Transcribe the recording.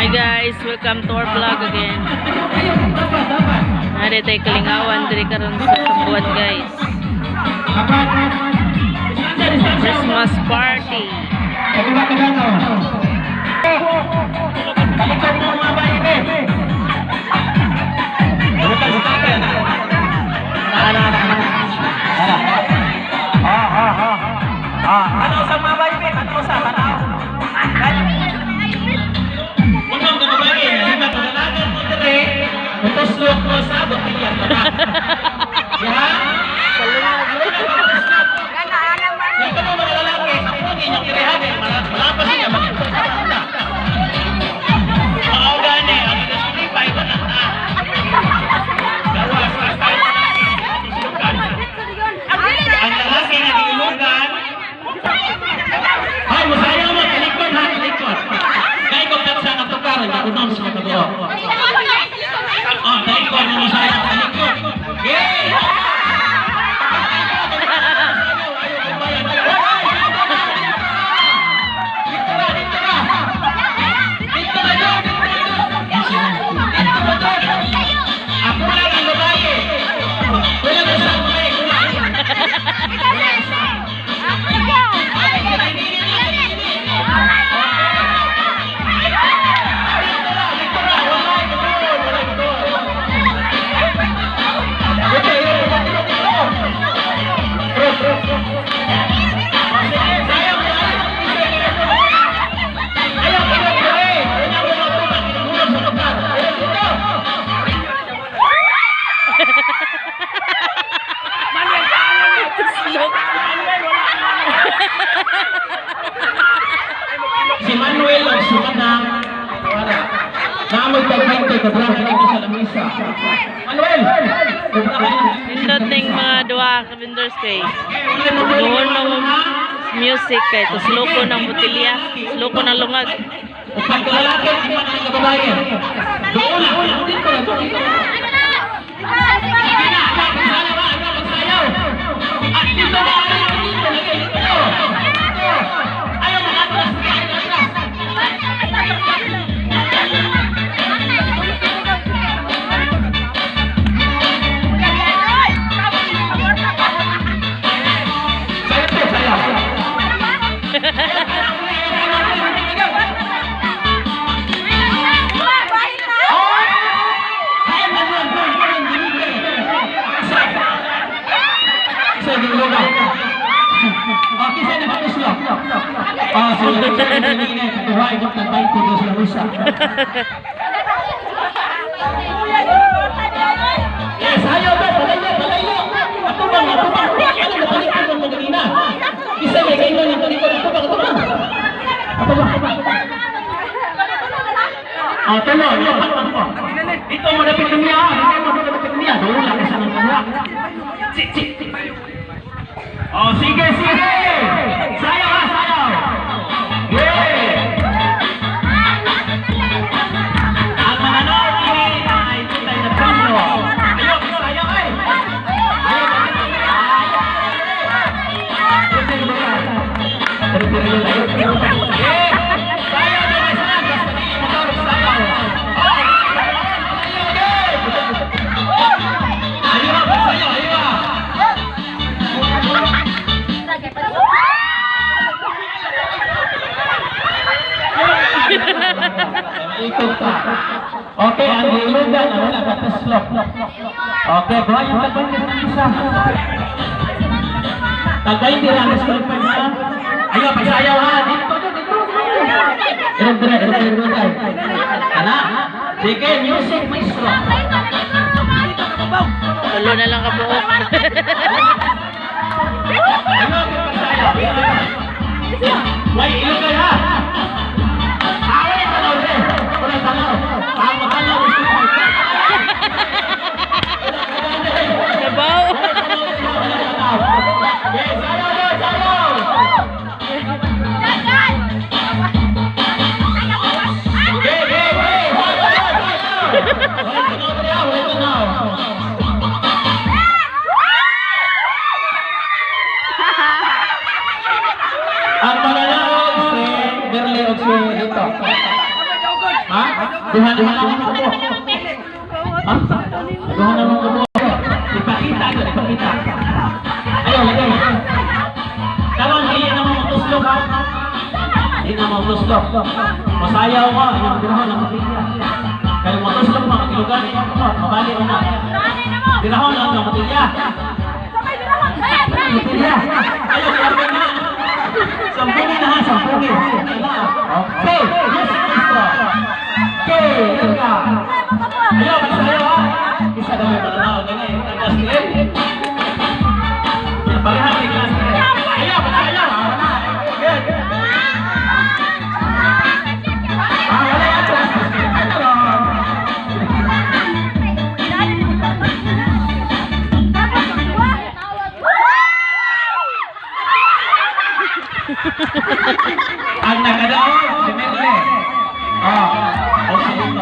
Hi guys, welcome to our vlog again. Nari tayo kalingawan diri karon sa Sambuan, guys. Christmas party. Ano sa mga baby? Ano sa tanaw? Unang ka babae, lima ka dalagan mo dire, mutuslok mo sa botilya ka na. Ya? Sa lungag. Kaya ka mo mga lalaki, ang inyong irihan eh, malapas niya, magkita. Mao gani, ang industry pa, iba na ta. Gawas, basta yung lalaki, tuslukan. Ang lalaki nga giilugan, ay, musayaw mo, talikod ha, talikod. Kaya kung tatsa nga tukar, hindi ko sa katabuo. Oh, talikod mo musayaw, talikod. Yay! Dito na, dito na! Dito na doon, dito na doon! Dito na doon! Ako lang ang babae! Wala na sa babae, wala. Tuslok. Si Manuel ang sumanang para naamoy tagmente kubra dito sa lamisa. Manuel! Kubra ka. Nindot ning mga duha ka vendors kay. Doon ng music kay tusloko ng botilya, tusloko ng lungag. Pagkalalaki, di pa na kababae. Doon lang, dito na, dito. Sige na, anak, magsayaw, anak, magsayaw. Ah, dito na, anak, dito, lagay, dito. Dito. Ayaw, makatras, sige, ayaw, makatras. Sayo to, sayo. Ay, Manuel, Manuel, Manuel, Sa giluga. Okay, sa nagpuslok. Ah, so tuwa ikot ng 20 dos la misa. Yes, ayaw ba? Palayo, palayo. Atubang, atubang. Ano na talikod mo kanina? Isa may kayo ng talikod. Atubang, atubang. Atubang, atubang. Ah, tulo, tulo. Dito mo napit niya. Dito mo napit niya. Doon lang sa nang tuwa. Si, si, si. Oh, sige, sige. Sayaw ha, sayaw. Yeah. Ang mga Norte ay tutay na premyo. Ayaw, sayaw ay. Ayaw, Yeah. Sayaw na may sayaw. Basta di motor, sayaw. Ayaw, sayaw, ayaw. Ikot pa. Okay, ang gilugan na wala ka tuslok. Okay, buhay yung tagbayin sa isa. Tagbayin din ang disqualified na. Ayaw, pagsayaw ha. Dito, dito, dito. Irong dire, irong dire, irong dire. Ana? Sige, music, maestro. Tulo na lang kabuok. Ayaw, pagsayaw. Way, ilugay ha. Away, tanaw rin. Wala tanaw. Ang tanaw. Sabaw. Yes, sayaw na, sayaw. Gay, gay, gay. Wala tanaw, wala tanaw. Ang mananaog si Berle og si Duha naman lang ang kabuok. Ha? Duha naman kabuok. Ipakita ko, ipakita. Ayaw, lagay. Karon, hindi na mo matuslok ha. Hindi na mo matuslok. Masayaw ka, inyong dirahon ang botelya. Kaya matuslok mo, matilugan, mabali mo na. Dirahon ang botelya. Botelya. Ayaw, kaya na. Sampungin na ha, sampungin. Okay. Yes.